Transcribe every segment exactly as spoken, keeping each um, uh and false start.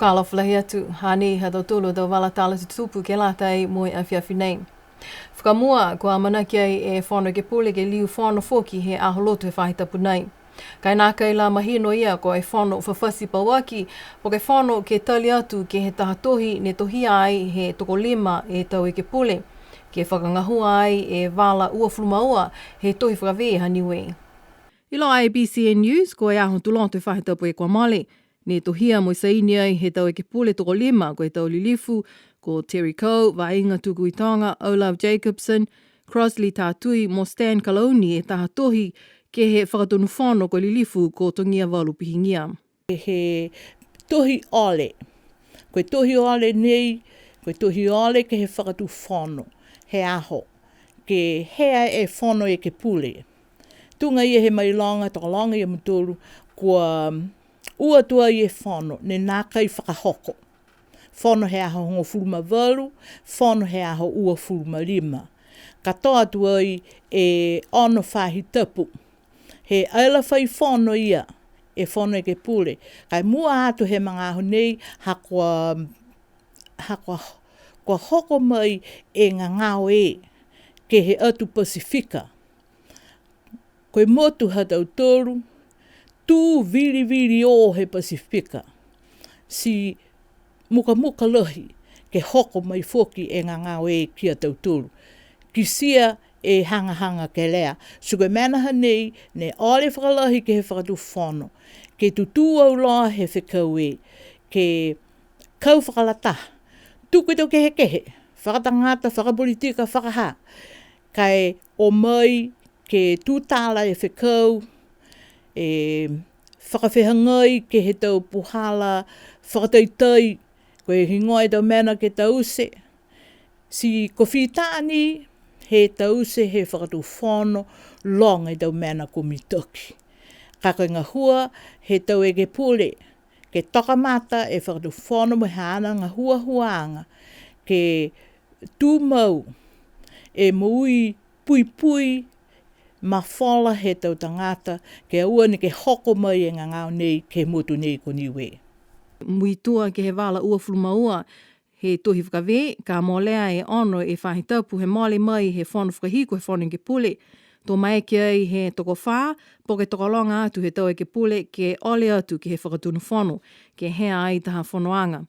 Fakaalofa lahi atu, hanei ha tautolu a tau vala tala tutupu ke lata mo e afiafi nei. Fakamua, kua amanaki ai e Fono Ekepule ke liu fono foki he aho lotu he faahi tapu nei. Ka e nākai la mahino ia ko e fono fafati pauaki, po ke fono ke tali atu ke he taha tohi ne tohia ai he tokolima e tau ekepule, ke fakagahua ai e vala uafulu ma ua he tohi fakavē ha Niue. Iloa e BCN News, ko e aho Tuloto he faahi tapu kua mole, ne tohia mo e saini ai he tau ekepule tokolima, ko e tau lilifu, ko Terry Coe, Vaiga Tukuitoga, O'Love Jacobsen, Crossley Tatui, mo Stan Kalauni e taha tohi ke he Fakatonu Fono ko e lilifu ko Togiavalu Pihigia. He tohi ole. Ko e tohi ole nei, ko e tohi ole ke he Fakatufono, he aho, ke hea e Fono Ekepule. Tuga ia he mailoga, tokologa ia mutolu, kua ua atu ai e fono, ne nākai fakahoko. Fono he aho hogofulu ma valu, fono he aho uafulu ma lima. Katoa atu ai e ono faahi tapu. He ai la fai fono ia, e Fono Ekepule. Ka e mua atu he magaaho nei, ha kua, ha kua, kua hoko mai e gagao e, ke he atu Pasifika. Ko e motu ha tautolu, tū vilivili o he Pasifika. Ti mukamuka lahi, ke hoko mai foki e gagao e ki a tautolu. Kitia e hagahaga kelea. Ti ko e mena hanei, ne ole fakalahi ke he Fakatufono. Ke tutū auloa he fekau e, ke kau fakalataha. Tuku e tau kehekehe, fakatagata, fakapolitika, fakahā. Ka e o mai ke tutala e fekau, e fakafehagai ke he tau puhala fakataitai, ko e higoa e tau mena ke taute. Ti ko e fita ni he taute he Fakatufono, loga e tau mena kua mitaki. Ka ko e gahua he tau ekepule, ke toka mata e Fakatufono mo e haana gahuahuaaga, ke tumau e moui puipui mafola he tau tagata, ke aua neke hoko mai e gagao nei ke he motu nei ko Niue. Muitua ke he vala uafulu ma ua he tohi fakavē, ka molea e ono e faahi tapu he mole mai he fono fakahiku he Fono Ekepule. To maeke ai he tokofā, po ke tokologa atu he tau ekepule ke ole atu ke he Fakatonu Fono, ke hea ai taha fonoaga.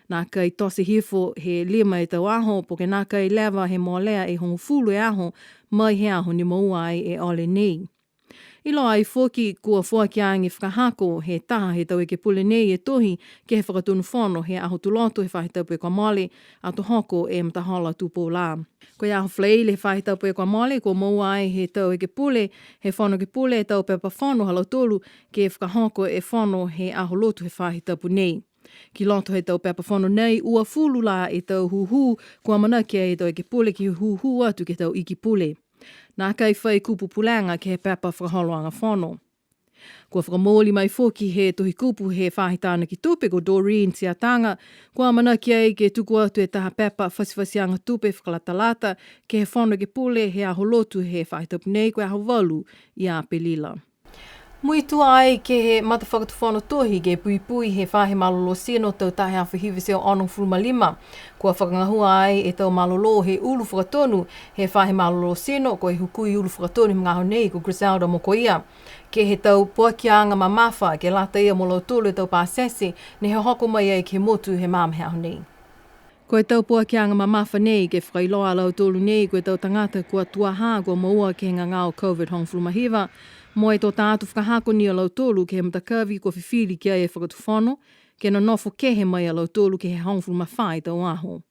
Nākai tote hifo he lima e tau aho, po ke nākai leva he molea e hogofulu e aho mai he aho ne moua ai e ole nei. Iloa ai foki, kua foaki age fakahako he taha he tau ekepule nei e tohi ke he Fakatonu Fono he aho Tuloto he faahi tapu kua mole, ato hoko e matahola tupou lā. Ko e aho Falaile he faahi tapu kua mole, kua moua ai he tau ekepule he Fono Ekepule e tau pepa fono ha lautolu ke fakahoko e fono he aho lotu he faahi tapu nei. Ki loto he tau pepa fono nei, uafulu lā e tau hūhū, kua amanaki ai e tau ekepule ke hūhū atu ke he tau iki pule. Nākai fai kupu pulega ke he pepa fakaholoaga fono. Kua fakamooli mai foki he tohi kupu he faahi tānaki tupe ko Doreen Tiataga, kua amanaki ai ke tuku atu e taha pepa fatifatiaga tupe fakalatalata ke he Fono Ekepule he aho lotu he faahi tapu nei, ko e aho valu ia Apelila. Muitua ai ke he matafakatufono tohi ke puipui he faahi malolō tino tau taha e afe hiva e teau onogofulu ma lima. Kua fakagahua ai e tau malolō he ulu fakatonu he faahi malolō tino, ko e hukui ulu fakatonu he magaaho nei ko Griselda Mokoia. Ke he tau poakiaga mamafa, ke lata ia mo lautolu e tau pasese ne hohoko mai ai ke he motu he magaaho nei. Ko e tau poakiaga mamafa nei, ke fakailoa a lautolu nei, ko e tau tagata kua tuaha kua moua ke he gagao COVID hogofulu ma hiva, mo e to ta atu fakahako ni a lautolu ke he matakavi kua fifili ki ai e Fakatufono, ke nonofo kehe mai a lautolu ke he hogofulu ma fā e tau aho.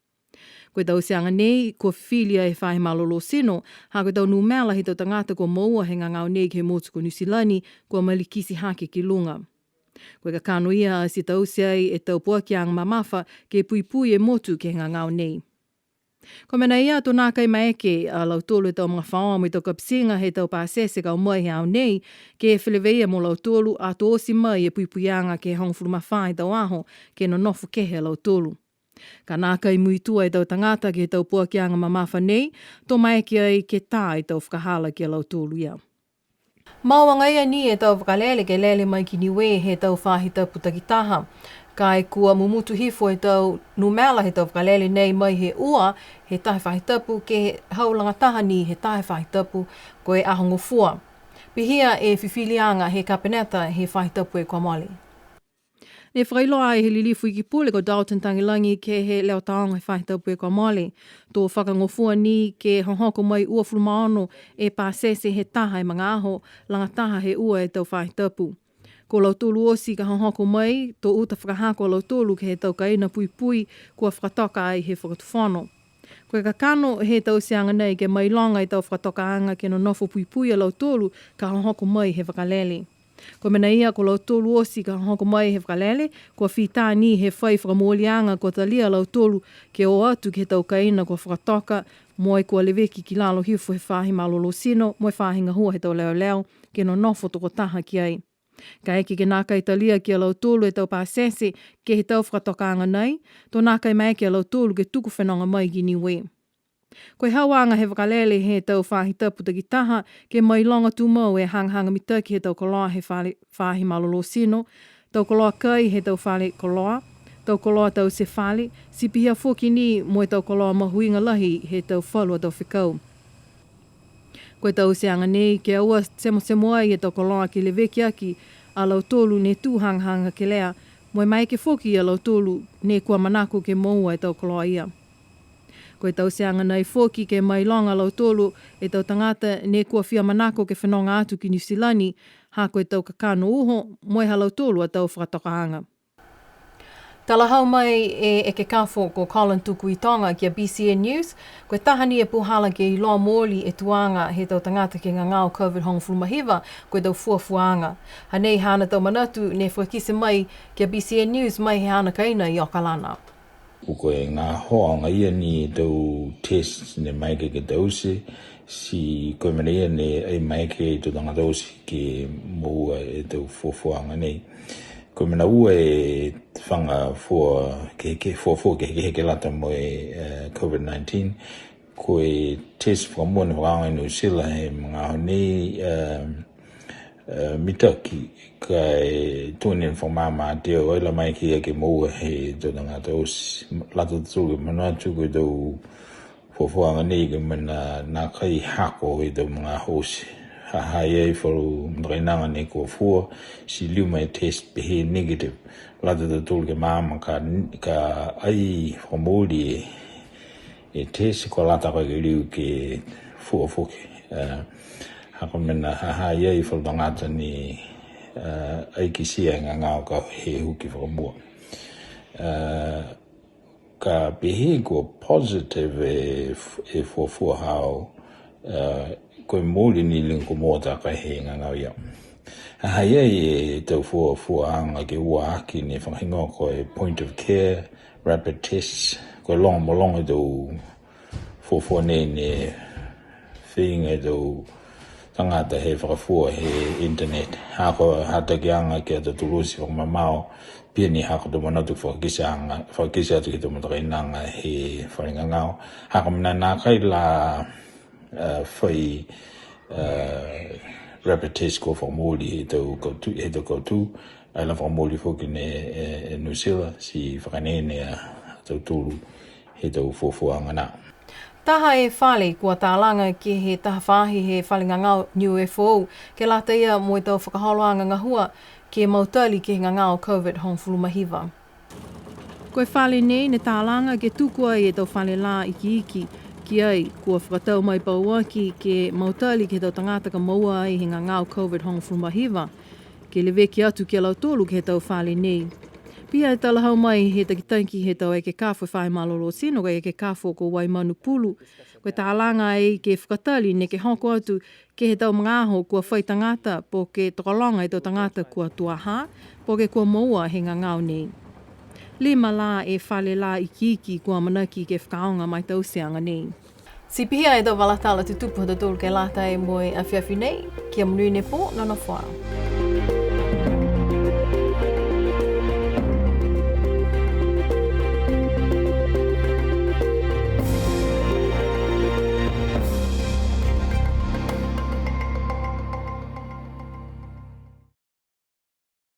Ko e tauteaga nei, kua fifili ai he faahi malolō tino, ha ko e tau numela he tau tagata kua moua he gagao nei ke he motu ko Niu Silani, kua malikiti hake ki luga. Ko e kakano ia ati taute ai e tau poakiaga mamafa ke puipui e motu ke he gagao nei. Ko e mena ia, to nākai maeke a lautolu e tau magafaoa mo e tau kapitiga he tau pasese ka o mai he aho nei, ke feleveia mo lautolu, ato oti mai e puipuiaga ke he hogofulu ma fā e tau aho, ke nonofo kehe a lautolu. Ka nākai muitua e tau tagata ke he tau poakiaga mamafa nei, to maeke ai ke tā e tau fakahala ki a lautolu ia. Mau agaia ni e tau vakalele ke lele mai ki Niue he tau faahi tapu takitaha. Ka e kua mumutu hifo e tau numela he tau vakalele nei mai he ua he taha faahi tapu ke he hau lagataha ni he taha faahi tapu ko e Aho Gofua. Pihia e fifiliaga he Kapeneta he faahi tapu e kua mole. Ne fakailoa ai he Lilifu Ikipule ko Dalton Tagelagi ke he Leo Taoga he faahi tapu e kua mole. To fakagofua ni ke hohoko mai uafulu ma ono e pasese he taha e magaaho, lagataha he ua e tau faahi tapu. Ko lautolu oti ka hohoko mai, to uta fakahako a lautolu ke he tau kaina puipui kua fakatoka ai he Fakatufono. Ko e kakano he tauteaga nei ke mailoga e tau fakatokaaga ke nonofo puipui a lautolu ka hohoko mai he vakalele. Ko e mena ia, ko lautolu oti ka hohoko mai he vakalele, kua fita ni he fai fakamooliaga kua talia a lautolu ke o atu ke he tau kaina kua fakatoka, mo e kua leveki ki lalo hifo he faahi malolō tino, mo e faahi gahua he tau leoleo, ke nonofo tokotaha ki ai. Kaeke ke nākai talia ki a lautolu e tau pasese ke he tau fakatokaaga nei, to nākai maeke a lautolu ke tuku fenoga mai ki Niue. Ko e hauaga he vakalele he tau faahi tapu takitaha, ke mailoga tumau e hagahaga mitaki he tau koloa he fale, faahi malolō tino, tau koloa kai he tau fale koloa, tau koloa taute fale, ti pihia foki ni mo e tau koloa mahuiga lahi he tau falu a tau fekau. Ko e tauteaga nei, ke aua temotemo ai e tau koloa ke leveki aki a lautolu ne tū hagahaga kelea, mo e maeke foki a lautolu ne kua manako ke moua e tau koloa ia. Ko e tauteaga nei foki ke mailoga a lautolu e tau tagata ne kua fia manako ke fenoga atu ki Niu Silani, ha ko e tau kakano uho, mo e ha lautolu a tau fakatokaaga. Talahau mai e ekekafo ko Colin Tukuitonga ki a B C N News, ko e taha ni e puhala ke iloa mooli e tuaga he tau tagata ke gagao COVID hogofulu ma hiva, ko e tau fuafuaaga. Hanei haana tau manatu ne fakakite mai ki a B C N News mai he haana kaina i Okalana. Ko e gahoa agaia ni e tau test ne maeke ke taute, ti ko e mena ia ne ai maeke e tau tagata oti ke moua e tau fuafuaaga nei. Ko e mena ua e faga fua ke, ke fuafua ke, ke, ke lata mo e, eh, COVID nineteen. Ko e test fakamua ne fakaaoga i New Zealand he magaaho nei, eh, eh, mitaki, ka e tuga ni ne fakamaama atu ai la mai ke ia ke moua he tau tagata oti. Lata tautolu ke manatu ko e tau fuafuaaga nei ko e mena nākai hako he tau magaaho oti. Ha ha i ai falu matakainaga ne kua fua, ti liu mai test pehē negative. Lata tautolu ke maama ka, ka ai fakamooli e, e test kua lata ka ke liu ke fua foki. Eh, ha ko e mena ha ha i ai falu tagata ne, eh, ai kitia e gagao ka he huki fakamua. Eh, Ka pehē kua positive e f-, e fuafua haau, eh, ko e mooli ni liga kua moua takai he gagao ia. Ha ha i ai e tau fuafuaaga ke ua aki ne fakahigoa ko e point of care, rapid tests, ko e loga mo loga e tau fuafua nei ne feiga e tau tagata he fakafua he internet. Ha ko e hatakiaga ke he tau tulusi fakamamao, pihia ni ha ko e tau manatu fakakiteaga, fakakite atu ke he tau matakainaga he fale gagao. Ha ko e mena nākai la, eh, fai, eh, rapid test kua fakamooli he tau kautū, he tau kautū, ai la fakamooli foki ne, e, e New Zealand, ti fakaeneene a tautolu he tau fuafuaaga nā. Taha e fale kua talaga ke he taha faahi he fale gagao Niue Foou, ke lata ia mo e tau fakaholoaga gahua ke mautali ke he gagao COVID hogofulu ma hiva. Ko e fale nei ne talaga ke tuku ai e tau fale lā ikiiki ki ai, kua fakatau mai pauaki ke mautali ke he tau tagata ka moua ai he gagao COVID hogofulu ma hiva, ke leveki atu ki a lautolu ke he tau fale nei. Pihia e talahau mai he takitaki he tau ekekafo he faahi malolō tino, ko e ekekafo ko Waimanu Pulu, ko e talaga ai ke fakatali neke hoko atu ke he tau magaaho kua fai tagata, po ke tokologa e tau tagata kua tuaha, po ke kua moua he gagao nei. Lima lā e fale lā ikiiki kua amanaki ke fakaaoga ma e tauteaga nei. Ti pihia e tau vala tala tutupu ha tautolu ke lata mo e afiafi nei, kia monuina e pō, nonofo ā.